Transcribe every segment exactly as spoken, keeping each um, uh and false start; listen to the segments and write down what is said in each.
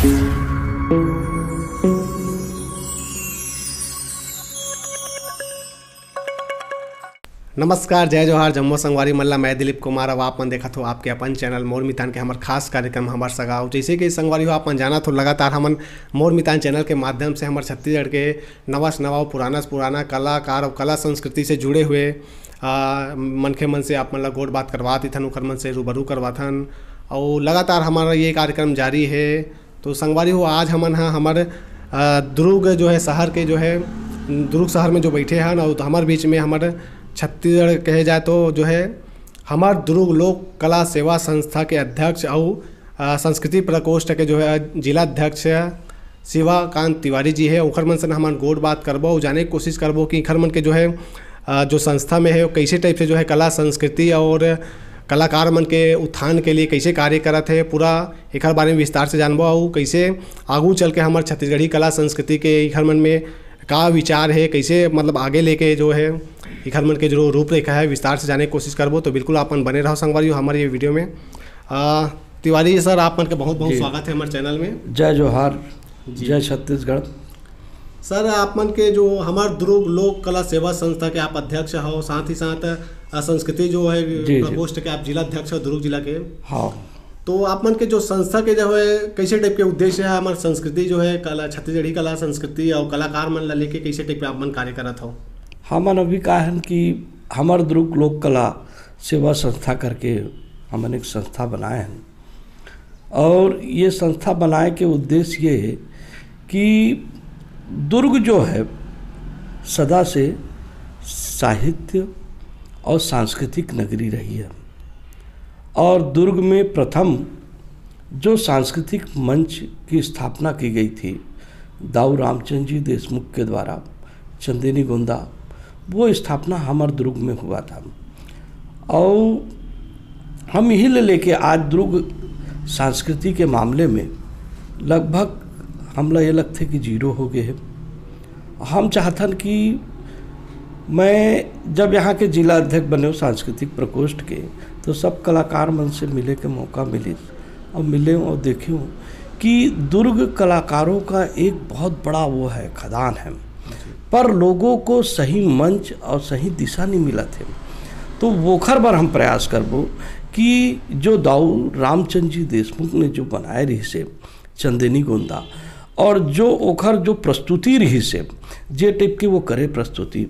नमस्कार, जय जोहार, जम्मो संगवारी मन ला। मैं दिलीप कुमार। अब आप मन देखत हो आपके अपन चैनल मोर मितान के हमर खास कार्यक्रम हमर सगा। अउ जैसे कि संगवारी हो, आप मन जानत हो, लगातार हमन मोर मितान चैनल के माध्यम से हमर छत्तीसगढ़ के नवा से नवा अउ पुराना से पुराना कलाकार अउ कला संस्कृति से जुड़े हुए, आ, मनखे मन से आप मन ला गोठ बात करवात रहिथन, ओखर मन से रूबरू करवाथन। अउ लगातार हमारा ये कार्यक्रम जारी हे। तो संगवारी हो, आज हमन ह हमर, अ, दुर्ग जो है शहर के जो है, दुर्ग शहर में जो बैठे हन, और हमर बीच में हमर छत्तीसगढ़ कहे जाए तो जो है हमर दुर्ग लोक कला सेवा संस्था के अध्यक्ष अउ, अ, संस्कृति प्रकोष्ठ के जो है जिला अध्यक्ष शिवाकांत तिवारी जी है। ओखर मन से हमन गोठ बात करबो और जाने के कोशिश करबो कि इखर मन के जो है, अ, जो संस्था में है, वो कैसे टाइप से जो है कला संस्कृति और कलाकार मन के उत्थान के लिए कैसे कार्य करत है, पूरा एखर बारे में विस्तार से जानबो अउ कैसे आगू चल के हमर छत्तीसगढ़ी कला संस्कृति के इखर मन में का विचार है, कैसे मतलब आगे लेके जो है इखर मन के जो रूपरेखा है, विस्तार से जाने के कोशिश करबो। तो बिल्कुल आपन बने रहो संगवारी हो हमर ये वीडियो में। आ, तिवारी सर, आप मन के बहुत बहुत जी। स्वागत है हमर चैनल में। जय जोहार, जी। जय छत्तीसगढ़। सर, आप मन के जो हमर दुर्ग लोक कला सेवा संस्था के आप अध्यक्ष हो, साथ ही साथ, अ, संस्कृति जो है जी, जी। प्रकोष्ठ के आप जिला अध्यक्ष हो दुर्ग जिला के। हाँ। तो आप मन के जो संस्था के जो है, कैसे टाइप के उद्देश्य है, हमर संस्कृति जो है, कला, छत्तीसगढ़ी कला संस्कृति और कलाकार मन ला लेके कैसे टाइप के आप मन कार्य करत हो? हमन अभी का हन कि हमर दुर्ग लोक कला सेवा संस्था करके हमन एक संस्था बनाए हन। और ये संस्था बनाए के उद्देश्य ये है कि दुर्ग जो है, सदा से साहित्य और सांस्कृतिक नगरी रही है। और दुर्ग में प्रथम जो सांस्कृतिक मंच की स्थापना की गई थी दाऊ रामचंद जी देशमुख के द्वारा, चंदेनी गोंदा, वो स्थापना हमर दुर्ग में हुआ था। और हम यही ले लेके आज दुर्ग संस्कृति के मामले में लगभग हमला ये लगथे कि जीरो हो गए है। हम चाहथन कि मैं जब यहाँ के जिला अध्यक्ष बने सांस्कृतिक प्रकोष्ठ के, तो सब कलाकार मन से मिले के मौका मिलिस और मिले और देखे कि दुर्ग कलाकारों का एक बहुत बड़ा वो है, खदान है, पर लोगों को सही मंच और सही दिशा नहीं मिलत है। तो वोखर बर हम प्रयास करबो कि जो दाऊ रामचंद जी देशमुख ने जो बनाए रहिसे चंदेनी गोंदा, और जो ओखर जो प्रस्तुति रहिसे, जे टाइप के वो करे प्रस्तुति,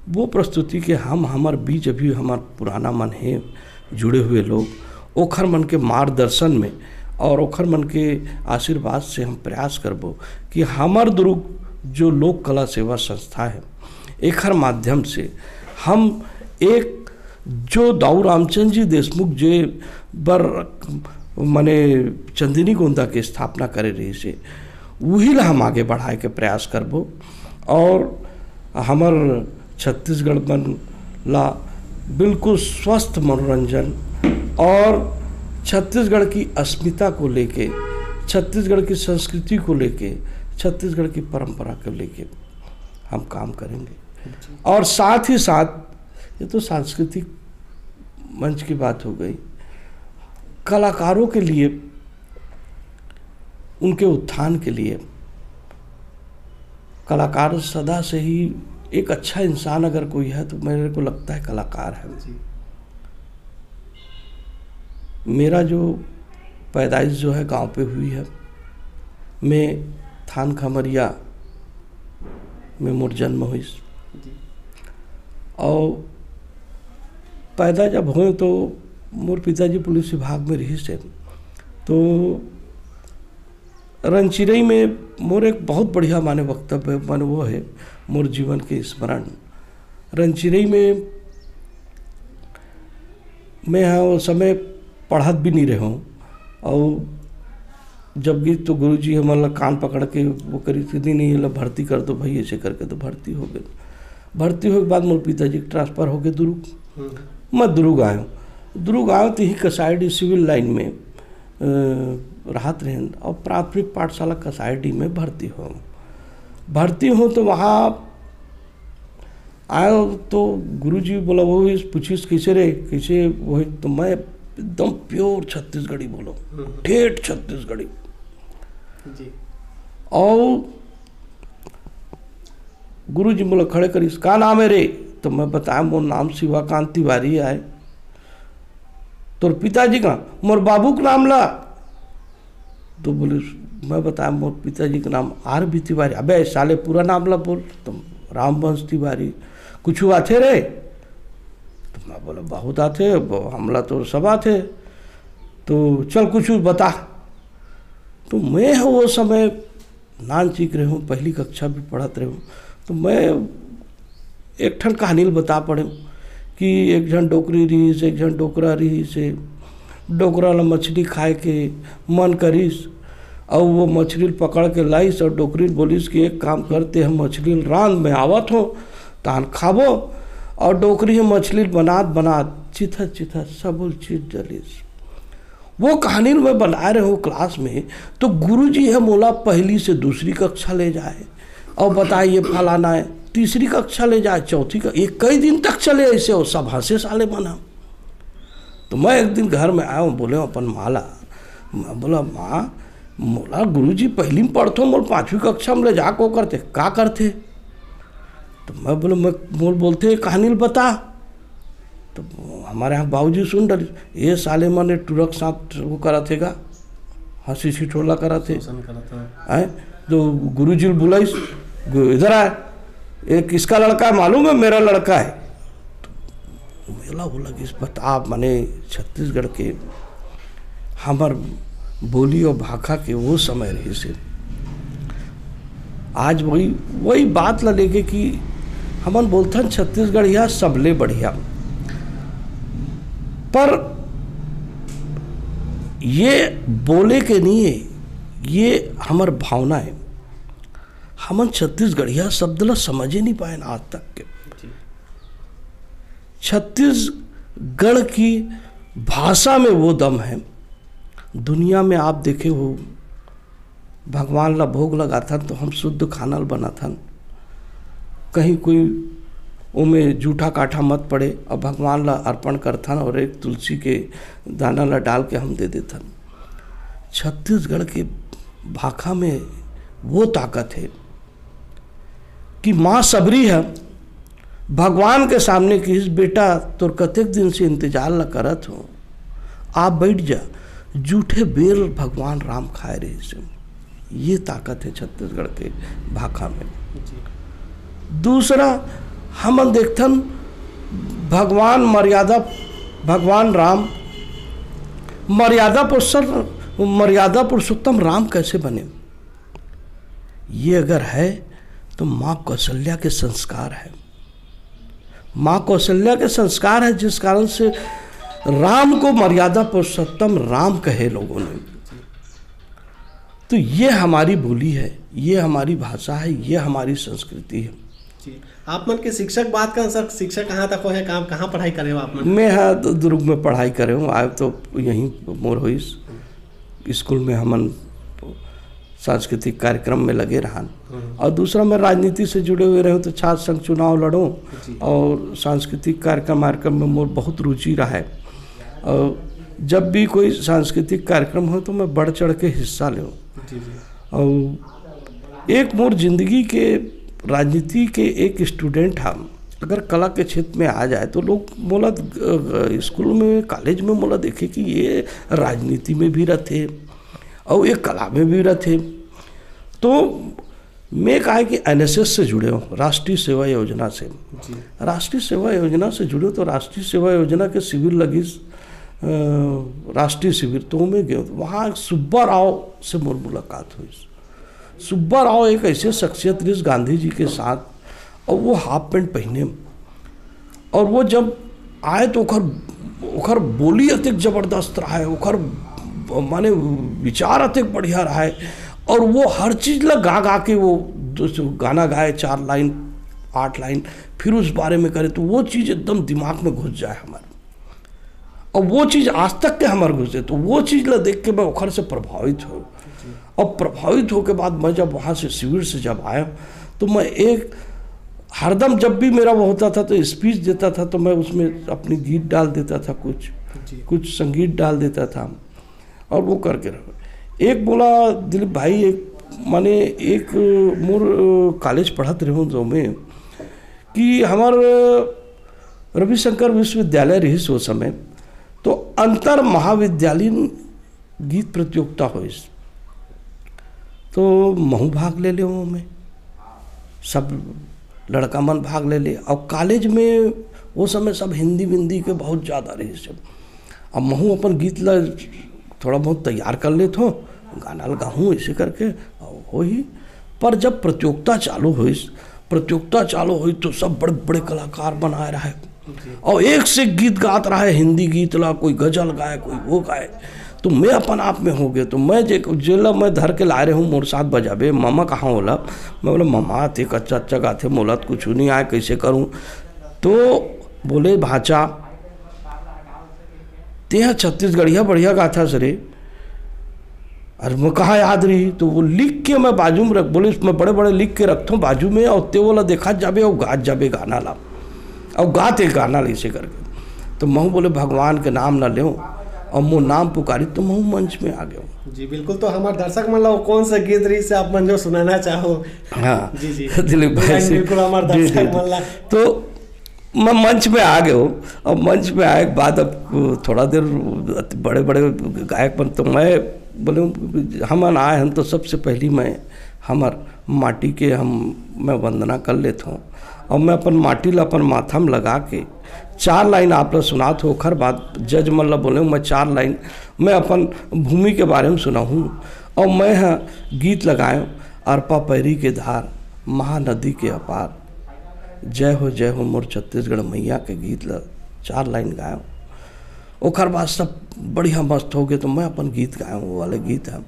वो प्रस्तुति के हम, हमर बीच अभी हमर पुराना मन है, जुड़े हुए लोग, ओखर मन के मार्गदर्शन में और ओखर मन के आशीर्वाद से हम प्रयास करबो कि हमर दुर्ग जो लोक कला सेवा संस्था है, एखर माध्यम से हम एक जो दाऊ रामचंद जी देशमुख जे बर माने चंदेनी गोंदा के स्थापना करे रहिसे, वही ला हम आगे बढ़ाए के प्रयास करबो। और हमर छत्तीसगढ़ मन ला बिल्कुल स्वस्थ मनोरंजन और छत्तीसगढ़ की अस्मिता को लेके, छत्तीसगढ़ की संस्कृति को लेके, छत्तीसगढ़ की परंपरा को लेके हम काम करेंगे। और साथ ही साथ, ये तो सांस्कृतिक मंच की बात हो गई, कलाकारों के लिए, उनके उत्थान के लिए, कलाकार सदा से ही, एक अच्छा इंसान अगर कोई है तो मेरे को लगता है कलाकार है। जी। मेरा जो पैदाइश जो है गांव पे हुई है, मैं थान खमरिया में मोर जन्म हुई। जी। और पैदा जब हुए तो मोर पिताजी पुलिस विभाग में रहिसे, तो रनचिरई में मोर एक बहुत बढ़िया माने वक्तव्य, माने वो है मोर जीवन के स्मरण। रनचिरई में मैं हाँ, वो समय पढ़त भी नहीं रहे हूँ, और जब भी तो गुरुजी हमन ला कान पकड़ के वो करी थी, "नहीं, नहीं, ये ला भर्ती कर दो भाई", ऐसे करके तो भर्ती हो गए। भर्ती होए के बाद मोर पिताजी के ट्रांसफर हो गए दुर्ग। हम्म। मैं दुर्ग आयो, दुर्ग आयो तो ही कसाईडीह सिविल लाइन में, अ, रहत रहेन और प्राथमिक पाठशाला कसाईडीह में भर्ती हो। भर्ती हो तो वहाँ आयो तो गुरुजी बोला, वो इस पूछिस, "कैसे रे, कैसे?" वही तो मैं एकदम प्योर छत्तीसगढ़ी बोलो, हम्म। ठेठ छत्तीसगढ़ी। जी। और गुरु जी मोला खड़े करिस, "का नाम है रे?" तो मैं बताया, "मोर नाम शिवाकांत तिवारी आय।" "तोर पिताजी का?" "मोर बाबू के नाम ला।" तो बोले, मैं बताया, "मोर पिताजी के नाम आर बी तिवारी।" "अबे साले, पूरा नाम ला बोल।" तो "रामवंश तिवारी।" "कुछ आथे रे?" तो मैं बोला, "बहुत आथे, ब-, हमला तो सब आथे।" "तो चल कुछ बता।" तो मैं ह वो समय नानचिक रहे हूँ, पहली कक्षा भी पढ़त रहे हूँ, तो मैं एक ठन कहानी ल बता पड़े हूँ कि एक झन डोकरी रहिस, एक झन डोकरा रहिस, डोकरा ला मछली खाए के मन करिस, और वो मछली ल पकड़ के लाइस और डोकरी ल बोलिस कि "एक काम करते, हम मछली ल रांध में आवत हो, तान खाबो।" और डोकरी ह मछली ल बनात बनात चिथत चिथत सबो ल चीर डलिस। वो कहानी ल मैं बनाए रहे हूँ क्लास में, तो गुरुजी ह मोला पहली से दूसरी कक्षा ले जाए और बताए, "ये फलाना है।" तीसरी कक्षा ले जाए, चौथी का, एक कई दिन तक चले ऐसे, और सब हंसे साले मन ह। तो मैं एक दिन घर में आया हूँ, बोले हूँ अपन माँ ला, मैं बोला, "माँ, मोला गुरुजी पहली में पढ़थो, मोला पांचवी कक्षा में ले जाके वो करथे, का करथे?" तो मैं बोले, "मैं, मोल बोलथे, कहानी ल बता।" तो हमारे यहाँ बाबूजी सुन डरिस, "ये साले मन टुरक साथ वो करत हे गा, हंसी ठिठोला करत हे।" शोषण करत हे। हैं? तो गुरुजी ल बुलाइस, "गु-, इधर आए, ये किसका लड़का है मालूम है? मेरा लड़का है।" तो मेला हो लगिस, बता, माने छत्तीसगढ़ के हमर बोली और भाखा के वो समय रहिस हे। आज वही, वही बात ला लेके कि हमन बोलथन छत्तीसगढ़िया सबले बढ़िया, पर ये बोले के नहीं है, ये हमर भावना है। हमन छत्तीसगढ़िया शब्द ला समझे नहीं पाए आज तक के। जी। छत्तीसगढ़ की भाषा में वो दम है। दुनिया में आप देखे हो, भगवान ला भोग लगाथन तो हम शुद्ध खाना ल बनाथन, कहीं कोई ओमे जूठा काठा मत पड़े, और भगवान ला अर्पण करथन और एक तुलसी के दाना ला डाल के हम दे देथन। छत्तीसगढ़ के भाखा में वो ताकत है कि माँ सबरी है भगवान के सामने किहिस, "बेटा, तोर कतेक दिन से इंतजार ला करत हो, आ बैठ जा।" जूठे बेर भगवान राम खाए रहिस हे। ये ताकत है छत्तीसगढ़ के भाखा में। जी। दूसरा, हमन देखथन भगवान मर्यादा, भगवान राम मर्यादा पुरुषोत्तम, मर्यादा पुरुषोत्तम राम कैसे बने? ये अगर है तो माँ कौशल्या के संस्कार है। माँ कौशल्या के संस्कार है, जिस कारण से राम को मर्यादा पुरुषोत्तम राम कहे लोगों ने। तो ये हमारी बोली है, ये हमारी भाषा है, ये हमारी संस्कृति है। जी। आप मन के शिक्षक बात का सर, शिक्षक कहाँ तक होहे काम, कहाँ पढ़ाई करे हो आप मन? मैं हा दु-, दुर्ग में पढ़ाई करे हूँ। आए तो यहीं मोर होइस, स्कूल में हमन सांस्कृतिक कार्यक्रम में लगे रहन। हम्म। और दूसरा, मैं राजनीति से जुड़े हुए रहे हूँ, तो छात्र संघ चुनाव लड़ूँ जी। और सांस्कृतिक कार्यक्रम, कार्यक्रम में मोर बहुत रुचि रहा है। और जब भी कोई सांस्कृतिक कार्यक्रम हो तो मैं बढ़ चढ़ के हिस्सा लेऊँ। जी, जी। और एक मोर जिंदगी के राजनीति के एक स्टूडेंट हम अगर कला के क्षेत्र में आ जाए तो लोग मोला, अ, स्कूल में, कॉलेज में मोला देखे कि ये राजनीति में भी रहते और ये कला में भी रहते। तो मैं कहा कि एनएसएस से जुड़े हूँ, राष्ट्रीय सेवा योजना से। जी। राष्ट्रीय सेवा योजना से जुड़े तो राष्ट्रीय सेवा योजना के शिविर लगिस, अ, राष्ट्रीय शिविर तो मैं गयो, वहाँ सुब्बा राव से मोर मुलाकात हुई। सुब्बा राव एक ऐसे शख्सियत रहिस गांधी जी के साथ, और वो हाफ पैंट पहने, और वो जब आए तो ओकर, ओकर बोली अतेक जबरदस्त रहा है, ओकर माने विचार अतेक बढ़िया रहा है, और वो हर चीज ला गा गा के वो जो गाना गाए, चार लाइन, आठ लाइन, फिर उस बारे में करे, तो वो चीज एकदम दिमाग में घुस जाए हमारे। और वो चीज आज तक के हमारे घुसे, तो वो चीज ला देख के मैं ओखर से प्रभावित हो। और प्रभावित होके बाद मैं जब वहाँ से शिविर से जब आया, तो मैं एक हरदम जब भी मेरा वो होता था तो स्पीच देता था, तो मैं उसमें अपनी गीत डाल देता था, कुछ जी। कुछ संगीत डाल देता था और वो करके रहा। एक बोला दिलीप भाई, एक माने एक मोर, अ, कॉलेज पढ़त रहूं तो में कि हमर रविशंकर विश्वविद्यालय रहिस ओ समय, तो अंतर महाविद्यालयीन गीत प्रतियोगिता होइस, तो महू भाग ले ले ओमे। सब लड़का मन भाग ले ले। और कॉलेज में वो समय सब हिंदी विंदी के बहुत ज़्यादा रहिस। अब महू अपन गीत ला थोड़ा बहुत तैयार कर लेत हो, गाना ल गाहूँ ऐसे करके, और हो ही। पर जब प्रतियोगिता चालू होइस, प्रतियोगिता चालू हुई तो सब बड़े बड़े कलाकार बनाए रहे, और एक से एक गीत गात रहे, हिंदी गीत ला, कोई गजल गाए, कोई वो गाए। तो मैं अपन आप में हो गए। तो मैं जे जेला मैं धर के लाए रहूँ मोर साथ बजाबे, मामा कहाँ होला? मैं बोला, मामा, ते अच्छा अच्छा गाथे, मोला तो कुछ नहीं आए, कैसे करूँ? तो बोले, भाचा, तेहा छत्तीसगढ़िया बढ़िया गाथा सरे। अरे, मैं कहाँ याद रही? तो वो लिख के मैं बाजू में रख, बोले, मैं बड़े बड़े लिख के रखता हूँ बाजू में, और ते वो ला देखा जाबे और गात जाबे गाना ला, और गाते गाना ला इसे करके। तो महू बोले, भगवान के नाम ना लेव, और मो नाम पुकारी, तो महू मंच में आ गयो। जी बिल्कुल। तो हमारे दर्शक मन ला वो कौन सा गीत रही से आप मन जो सुनाना चाहो? हाँ। जी जी। दिलीप भाई से बिल्कुल हमारे दर्शक मन ला। तो मैं मंच में आ गयो। अब मंच में आए के बाद अब थोड़ा देर बड़े बड़े गायक बन, तो मैं बोले, हम आए हैं तो सबसे पहली मैं हमार माटी के हम मैं वंदना कर लेता हूँ, और मैं अपन माटी ला अपन माथा में लगा के चार लाइन आप ला सुनात हो। ओखर बाद जज मन ला बोले, मैं चार लाइन मैं अपन भूमि के बारे में सुनाहूँ। और मैं ह गीत लगाए, अरपा पैरी के धार, महानदी के अपार, जय हो जय हो मोर छत्तीसगढ़ मैया के गीत ल चार लाइन गायव। ओकर बाद सब बढ़िया मस्त हो गए, तो मैं अपन गीत गायव, वो वाले गीत है।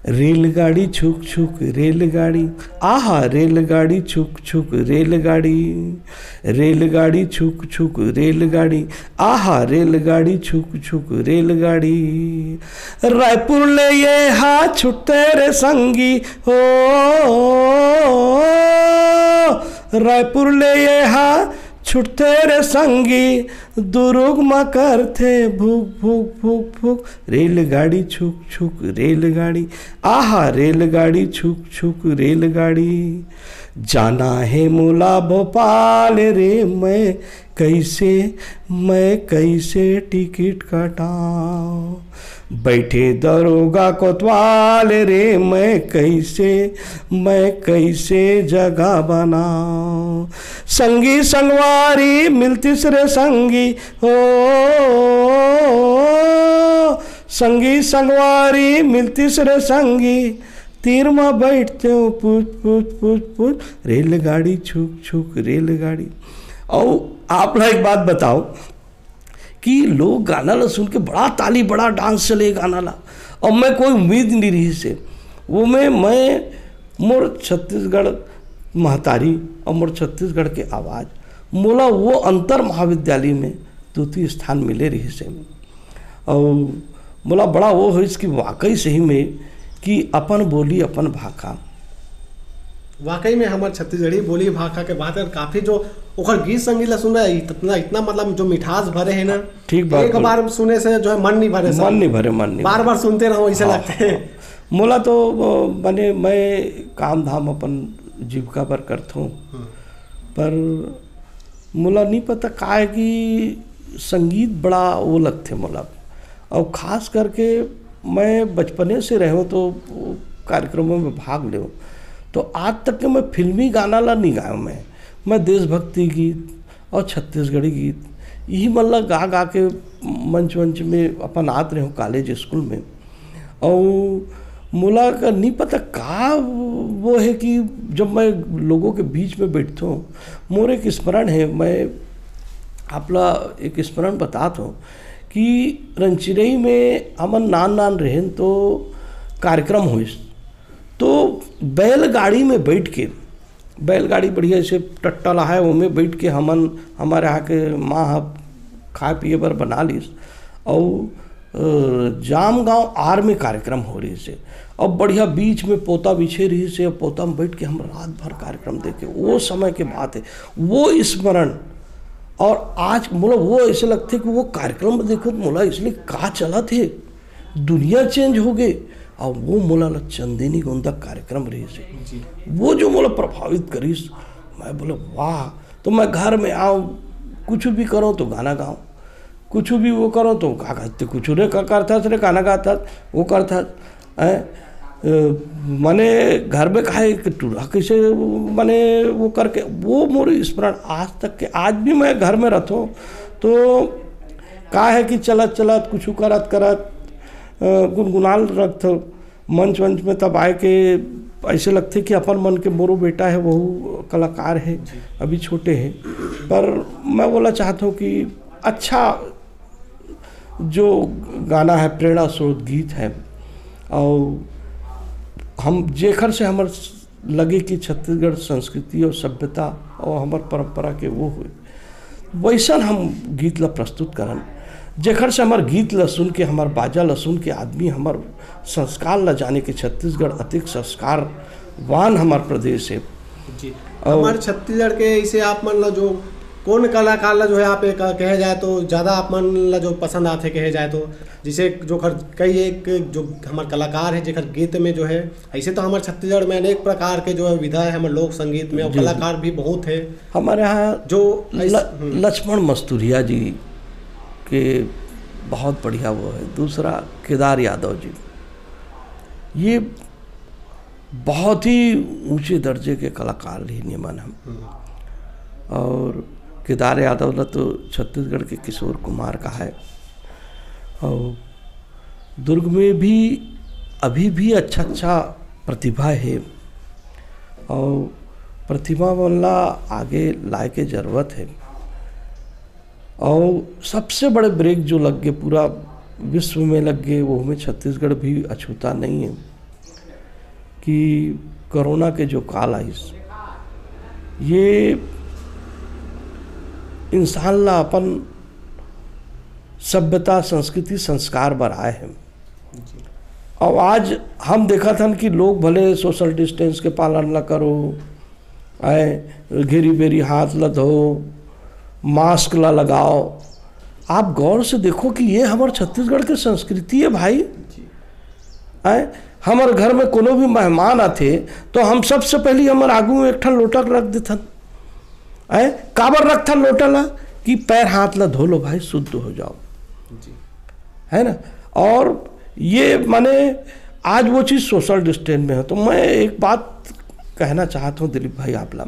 रेलगाड़ी छुक छुक रेलगाड़ी, आहा रेलगाड़ी छुक छुक रेलगाड़ी, रेलगाड़ी छुक छुक रेलगाड़ी, आहा रेलगाड़ी छुक छुक रेलगाड़ी। रायपुर ले ये हा छुट्टे रे संगी हो, रायपुर ले ये हा छुट्टे रे संगी, दुरुग म करथे भुक भुक भुक भुक, रेलगाड़ी छुक छुक रेलगाड़ी, आहा रेलगाड़ी छुक छुक रेलगाड़ी। जाना है मोला भोपाल रे, मैं कैसे, मैं कैसे टिकट कटाओ? बैठे दरोगा कोतवाल रे, मैं कैसे, मैं कैसे जगह बनाओ? संगी संगवारी मिलतिस रे संगी, ओ संगी संगवारी मिलतिस रे संगी, तीर म बैठते हो पूछ पूछ पूछ पूछ, रेलगाड़ी छुक छुक रेलगाड़ी। और आप लोग एक बात बताओ, कि लोग गाना ला सुन के बड़ा ताली, बड़ा डांस चले गाना ला। और मैं कोई उम्मीद नहीं रही से। वो में मैं मोर छत्तीसगढ़ महतारी और मोर छत्तीसगढ़ के आवाज़, मोला वो अंतर महाविद्यालय में द्वितीय स्थान मिले रही से। और मोला बड़ा वो होइस कि वाकई सही में कि अपन बोली अपन भाखा। वाकई में हमर छत्तीसगढ़ी बोली भाखा के बात है, काफी जो ओकर गीत संगीत ला सुना है, इतना, इतना मतलब जो मिठास भरे है ना, ठीक बात एक बोल। बार सुने से जो है मन नहीं भरे सर। मन नहीं भरे, मन नहीं बार भरे। बार सुनते रहो ऐसे हाँ, लगते हैं। हाँ। मोला तो, अ, माने मैं काम धाम अपन जीविका बर करथों, हम्म। पर मोला नहीं पता का है कि संगीत बड़ा वो लगथे मोला, और खास करके मैं बचपने से रहो तो कार्यक्रमों में भाग लेव, तो आज तक के मैं फिल्मी गाना ला नहीं गायो। मैं, मैं देशभक्ति गीत और छत्तीसगढ़ी गीत, यही मन ला गा गा के मंच वंच में अपन आत रहो कॉलेज स्कूल में। और मोला का नहीं पता का वो है कि जब मैं लोगों के बीच में बैठता हूँ, मोर एक स्मरण है, मैं आपला एक स्मरण बतात हूँ कि रंचिरई में हमन नान नान रहेन तो कार्यक्रम होइस, तो बैलगाड़ी में बैठ के, बैलगाड़ी बढ़िया से टट्टा लहाए, ओमे बैठ के हमन, हमारे यहाँ के माँ ह खाए पिए बर बना लिस, और अ, जामगांव आर में कार्यक्रम हो रही से, अब बढ़िया बीच में पोता बिछे रही से, पोता में बैठ के हम रात भर कार्यक्रम देखे। वो समय के बात है, वो स्मरण। और आज मोला वो ऐसे लगते कि वो कार्यक्रम देखो तो मोला इसलिए का चला थे, दुनिया चेंज हो गए। और वो मोला ला चंदेनी गोंदा कार्यक्रम रहिस हे, जी। वो जो मोला प्रभावित करिस, मैं बोला, "वाह।" तो मैं घर में आऊँ, कुछ भी करूँ तो गाना गाऊँ, कुछ भी वो करूँ तो का कहते, कुछ रे का करता रे, गाना गाता, वो करता, हैं? अ, माने घर में काहे कि टूरा कैसे, माने वो करके, वो मोर स्मरण आज तक के, आज भी मैं घर में रहता हूँ तो का है कि चलत चलत, कुछ करत करत, अ, गुनगुनाल रखत हूँ। मंच वंच में तब आए के ऐसे लगथे कि अपन मन के मोरो बेटा है, वहू कलाकार है, जी। अभी छोटे है। पर मैं बोला चाहता हूँ कि अच्छा जो गाना है, प्रेरणा स्रोत गीत है, और हम जेखर से हमर लगे कि छत्तीसगढ़ संस्कृति और सभ्यता और हमर परंपरा के वो हुए, वैसन हम गीत ला प्रस्तुत करन, जेखर से हमर गीत ला सुन के, हमर बाजा ला सुन के आदमी हमर संस्कार ला जाने के छत्तीसगढ़ अतिक संस्कारवान हमर प्रदेश है। जी। और हमर छत्तीसगढ़ के इसे आप मन ला जो कौन कलाकार ला जो है आप एक कहे जाए तो ज़्यादा आप मन ला जो पसंद आथे कहे जाए तो, जिसे जो खर-, कई एक जो हमर कलाकार है जेखर गीत में जो है, ऐसे तो हमर छत्तीसगढ़ में अनेक प्रकार के जो है विधा है हमर लोक संगीत में, और जी, जी। कलाकार भी बहुत है। हमारे यहाँ जो ऐस-, ल-, हम्म। लक्ष्मण मस्तुरिया जी के बहुत बढ़िया वो है। दूसरा केदार यादव जी, ये बहुत ही ऊंचे दर्जे के कलाकार ही निमन हम। हम्म। और केदार यादव ला तो छत्तीसगढ़ के किशोर कुमार का है। और दुर्ग में भी अभी भी अच्छा अच्छा प्रतिभा है, और प्रतिभा मन ला आगे लाए के जरूरत है। और सबसे बड़े ब्रेक जो लग गए, पूरा विश्व में लग गए, वो में छत्तीसगढ़ भी अछूता नहीं है कि कोरोना के जो काल आइस, ये इंसान ला अपन सभ्यता, संस्कृति, संस्कार बर आए हैं। जी। और आज हम देखत हन कि लोग भले सोशल डिस्टेंस के पालन ला करो, आए, घेरी बेरी हाथ ला धो, मास्क ला लगाओ। आप गौर से देखो कि ये हमर छत्तीसगढ़ के संस्कृति है भाई। जी। आए, हमर घर में कोनो भी मेहमान आथे तो हम सबसे पहली हमर आगू में एक ठन लोटा रख देथन। आए, काबर रखथन लोटा ला? कि पैर हाथ ला धो लो भाई, शुद्ध हो जाओ। जी। है ना? और ये माने आज वो चीज़ सोशल डिस्टेंस में है। तो मैं एक बात कहना चाहता हूँ दिलीप भाई आप ला,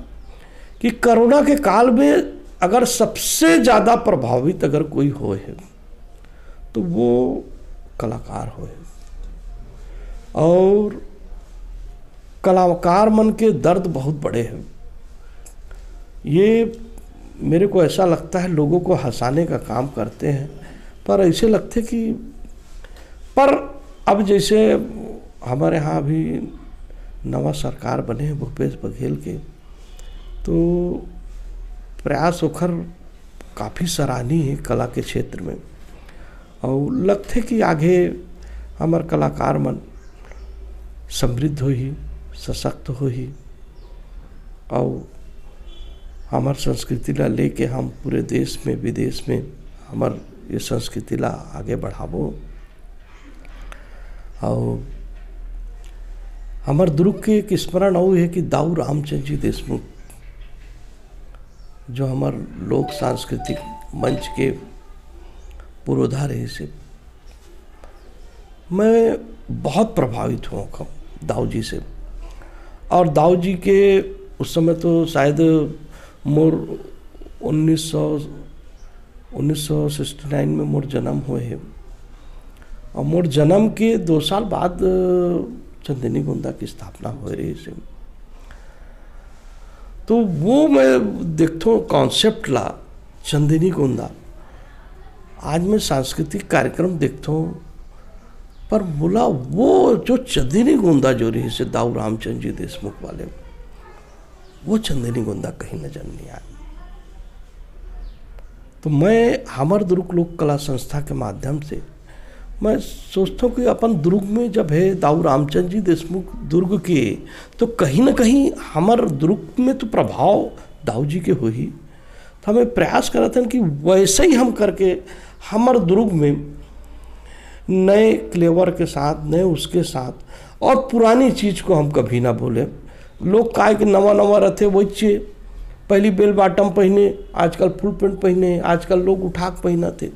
कि कोरोना के काल में अगर सबसे ज़्यादा प्रभावित अगर कोई होए है तो वो कलाकार होए। और कलाकार मन के दर्द बहुत बड़े हैं। ये मेरे को ऐसा लगता है लोगों को हंसाने का काम करते हैं, पर ऐसे लगते कि, पर अब जैसे हमारे यहाँ अभी नवा सरकार बने हैं भूपेश बघेल के, तो प्रयास ओखर काफ़ी सराहनीय है कला के क्षेत्र में। और लगथे कि आगे हमर कलाकार मन समृद्ध होही, सशक्त होही, और हमर संस्कृति ला लेके हम पूरे देश में, विदेश में हमर ये संस्कृति ला आगे बढ़ाबो। और हमर दुर्ग के एक स्मरण अउ है कि दाऊ रामचंद जी देशमुख, जो हमर लोक सांस्कृतिक मंच के पुरोधा रहिस हे, मैं बहुत प्रभावित हों ओखर दाऊ जी से। और दाऊ जी के उस समय तो शायद मोर उन्नीस सौ, उन्नीस सौ सिक्सटी नाइन में मोर जन्म होए हे, और मोर जन्म के दो साल बाद, अ, चंदेनी गोंदा के स्थापना होए रहिस हे। तो वो मैं देखथों concept ला, चंदेनी गोंदा। आज मैं सांस्कृतिक कार्यक्रम देखथों, पर मोला वो जो चंदेनी गोंदा जो रहिस हे दाऊ रामचंद जी देशमुख वाले, वो चंदेनी गोंदा कहीं नजर नहीं आए। तो मैं हमर दुर्ग लोक कला संस्था के माध्यम से मैं सोचथों कि अपन दुर्ग में जब हे दाऊ रामचंद जी देशमुख दुर्ग के, तो कहीं ना कहीं हमर दुर्ग में तो प्रभाव दाऊ जी के होही। तो हमें प्रयास करत हन कि वैसे ही हम करके हमर दुर्ग में नए क्लेवर के साथ, नए उसके साथ, और पुरानी चीज को हम कभी ना बोले। लोग काय के नवा नवा रथे, वही चाहिए। पहली बेल बॉटम पहने, आजकल फुल पैंट पहने, आजकल लोग उठाक पहनत हे।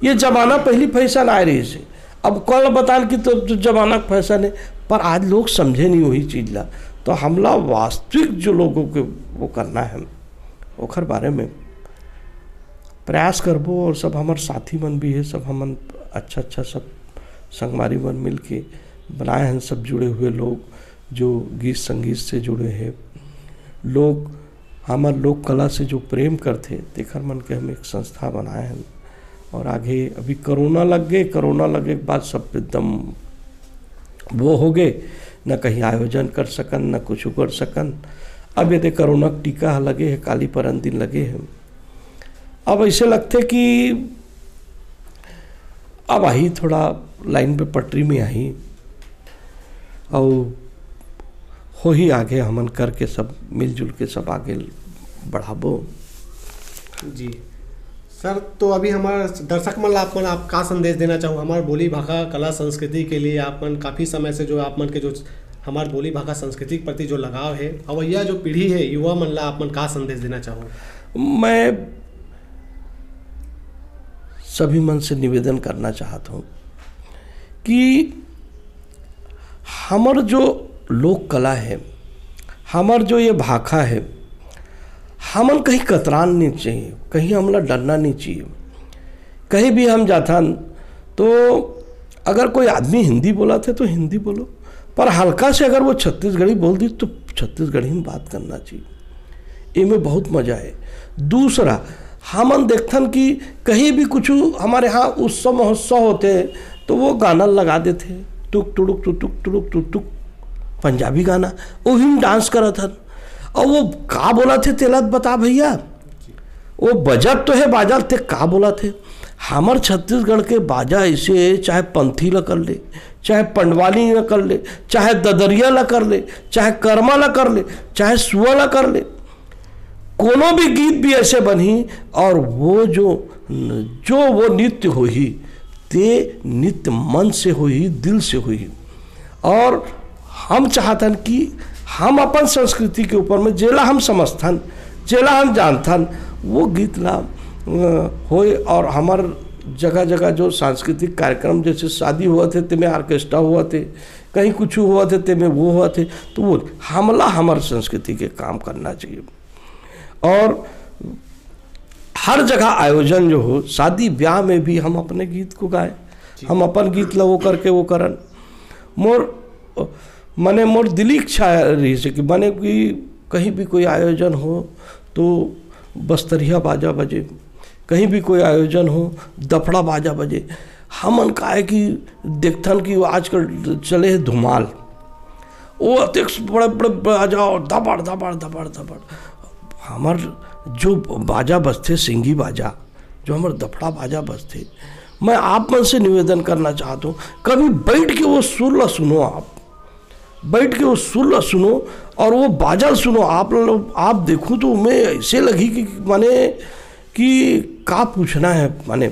ये जमाना पहली फैशन आए रहिस हे। अब कल बतान कि तो, तो जमाना के फैशन है, पर आज लोग समझे नहीं वही चीज ला। तो हमला वास्तविक जो लोगों के वो करना है, ओखर बारे में प्रयास करबो। और सब हमर साथी मन भी है, सब हमन अच्छा अच्छा सब संगवारी मन मिल के बनाए हैं, सब जुड़े हुए लोग जो गीत संगीत से जुड़े हैं, लोग हमर लोक कला से जो प्रेम करथे, तेखर मन के हम एक संस्था बनाए हन। और आगे अभी कोरोना लग गए, कोरोना लगे के बाद सब एकदम वो हो गए, न कहीं आयोजन कर सकन, न कुछ कर सकन। अब यदि कोरोना के टीका ह लगे है, काली परन दिन लगे है, अब ऐसे लगथे कि अब आही, थोड़ा लाइन पे पटरी में आही, अउ होही आगे, हमन करके सब मिलजुल के सब आगे बढ़ाबो। जी सर, तो अभी हमारे दर्शक मन ला आप मन आप का संदेश देना चाहो हमारे बोली भाखा कला संस्कृति के लिए? आप मन काफ़ी समय से जो आप मन के जो हमारे बोली भाखा संस्कृति के प्रति जो लगाव है, अवैया जो पीढ़ी है, युवा मन ला आप मन का संदेश देना चाहो? मैं सभी मन से निवेदन करना चाहत हूँ कि हमर जो लोक कला है, हमर जो ये भाखा है, हमन कहीं कतरान नहीं चाहिए, कहीं हमला डरना नहीं चाहिए। कहीं भी हम जाथन तो अगर कोई आदमी हिंदी बोलत हे तो हिंदी बोलो, पर हल्का से अगर वो छत्तीसगढ़ी बोल दी तो छत्तीसगढ़ी में बात करना चाहिए। एमे बहुत मजा है। दूसरा, हमन देखथन कि कहीं भी कुछ हमारे यहाँ उत्सव महोत्सव होथे तो वो गाना लगा देथे, टुक टुड़ुक टुटुक टुड़ुक टुटुक, पंजाबी गाना, ओही में डांस करत हन। और वो का बोलत हे तेला बता भैया, वो बजत तो है बाजा, ते का बोलत हे? हमर छत्तीसगढ़ के बाजा ऐसे हे, चाहे पंथी ला कर ले, चाहे पंडवानी ला कर ले, चाहे ददरिया ला कर ले, चाहे करमा ला कर ले, चाहे सुआ ला कर ले, कोनो भी गीत भी ऐसे बनही और वो जो जो वो नृत्य होही, ते नृत्य मन से होही, दिल से होही। और हम चाहथन कि हम अपन संस्कृति के ऊपर में जेला हम समझथन, जेला हम जानथन, वो गीत ला, अ, होए। और हमर जगह जगह जो सांस्कृतिक कार्यक्रम, जैसे शादी होवत हे, तेमे ऑर्केस्ट्रा होवत हे, कहीं कुछ होवत हे, तेमे वो होवत हे, तो वो हमला हमर संस्कृति के काम करना चाहिए। और हर जगह आयोजन जो हो, शादी ब्याह में भी हम अपने गीत को गाए, हम अपन गीत ला वो करके वो करन। मोर, मने मोर दिली इच्छा रहिस हे कि मने कि कहीं भी कोई आयोजन हो तो बस्तरिया बाजा बजे, कहीं भी कोई आयोजन हो, दफड़ा बाजा बजे। हमन काहे कि देखथन कि वो आजकल चले हे धुमाल, वो अतेक बड़े बड़े बाजा और दबड़ दबड़ दबड़ दबड़। हमर जो बाजा बजथे, सिंगी बाजा, जो हमर दफड़ा बाजा बजथे, मैं आप मन से निवेदन करना चाहत हूँ, कभी बैठ के वो सुर ला सुनो आप, बैठ के वो सुर ला सुनो और वो बाजा ला सुनो। आप लोग, आप देखो तो मैं ऐसे लगी कि माने कि का पूछना है, माने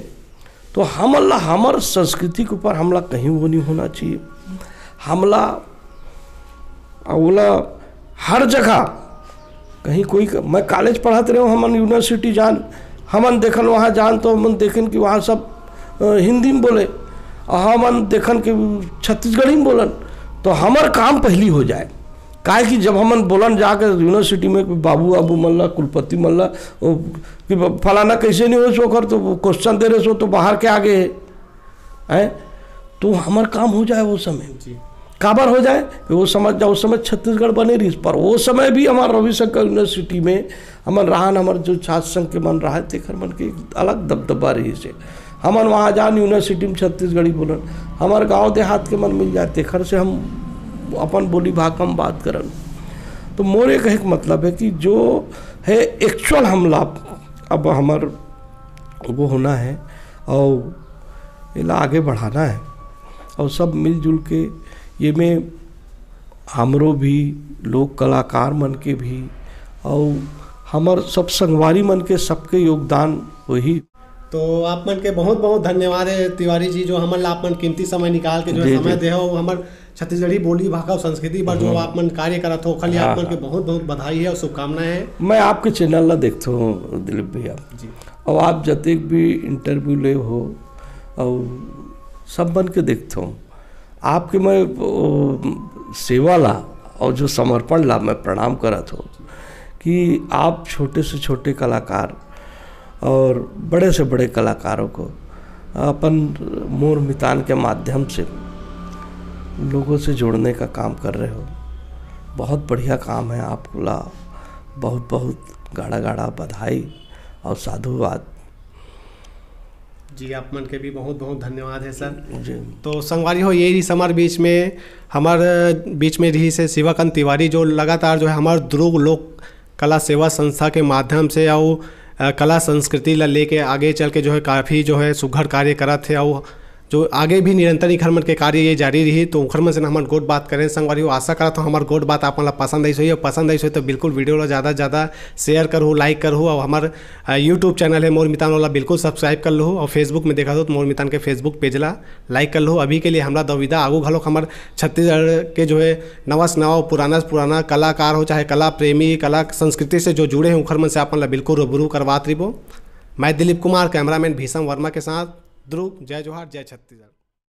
तो हमन ला हमर संस्कृति के ऊपर हमला कहीं वो नहीं होना चाहिए। हमला ओला हर जगह कहीं कोई क-, मैं कॉलेज पढ़त रहे हूँ, हमन यूनिवर्सिटी जान, हमन देखन वहाँ जान तो हमन देखन कि वहाँ सब अ, हिंदी में बोले, और हमन देखन कि छत्तीसगढ़ी में बोलन, तो हमर काम पहली हो जाए। काहे कि जब हमन बोलन जाके यूनिवर्सिटी में कि बाबू आबू मन ला, कुलपति मन ला, वो कि ब-, फलाना कैसे नहीं हो सो कर, तो वो क्वेश्चन दे रहे सो तो बाहर के आगे है, हैं? तो हमर काम हो जाए वो समय। जी। काबर हो जाए कि वो समझ जाओ, उस समय छत्तीसगढ़ बने रहिस, पर वो समय भी हमार रविशंकर यूनिवर्सिटी में हमन रहन, हमर जो छात्र संघ के मन रहे, तेखर मन के एक अलग दबदबा रहिस हे। हमन वहाँ जान यूनिवर्सिटी में छत्तीसगढ़ी बोलन, हमर गांव देहात के मन मिल जाए, तेखर से हम अपन बोली भाखा में बात करन। तो मोर ये कहे के मतलब है कि जो है एक्चुअल हमला अब हमर वो होना है और एला आगे बढ़ाना है और सब मिलजुल के ये में हमरो भी, लोक कलाकार मन के भी और हमर सब संगवारी मन के सबके योगदान वही। तो आप मन के बहुत बहुत धन्यवाद हे तिवारी जी, जो हमन ला आप मन कीमती समय निकाल के जो है जी, समय जी। दे हो, हमर छत्तीसगढ़ी बोली भाखा अउ संस्कृति बर जो आप मन कार्य करत हो, ओखर लिए हाँ, आप मन के हाँ। बहुत बहुत बधाई हे अउ शुभकामनाएं हे। मैं आपके चैनल ला देखथों दिलीप भैया, जी। और आप जतेक भी इंटरव्यू ले हो और सब मन के देखथों, आपके मैं ओ, सेवा ला और जो समर्पण ला मैं प्रणाम करत हो कि आप छोटे से छोटे कलाकार और बड़े से बड़े कलाकारों को अपन मोर मितान के माध्यम से लोगों से जोड़ने का काम कर रहे हो। बहुत बढ़िया काम है आपको ला, बहुत बहुत गाड़ा गाड़ा बधाई और साधुवाद। जी, आप मन के भी बहुत बहुत धन्यवाद हे सर। जी। तो संगवारी हो, ये रहिस हमर बीच में, हमर बीच में रहिस हे शिवाकांत तिवारी, जो लगातार जो है हमर दुर्ग लोक कला सेवा संस्था के माध्यम से अउ अ, कला संस्कृति ला लेके आगे चल के जो है काफ़ी जो है सुघर कार्य करत हे अउ जो आगे भी निरंतर इखर मन के कार्य ये जारी रही। तो उखर मन से हमन गोठ बात करें संगवारी हो। आशा करत हो हमर गोठ बात आप मन ला पसंद आइस होही, अउ पसंद आइस होही तो बिल्कुल वीडियो ला ज़्यादा से ज़्यादा शेयर करहू, लाइक करहू, अउ हमर अ, YouTube चैनल है मोर मितान वाला, बिल्कुल सब्सक्राइब कर लहू, अउ Facebook में देखत हो तो मोर मितान के Facebook पेज ला लाइक कर लहू। अभी के लिए हमरा दव विदा, आगू घलोक हमर छत्तीसगढ़ के जो है नवा से नवा, पुराना से पुराना कलाकार हो, चाहे कला प्रेमी, कला संस्कृति से जो जुड़े हैं, उखर मन से आप मन ला बिल्कुल रूबरू करवात रहिबो। मैं दिलीप कुमार, कैमरामैन भीषम वर्मा के साथ ध्रुव। जय जोहार, जय छत्तीसगढ़।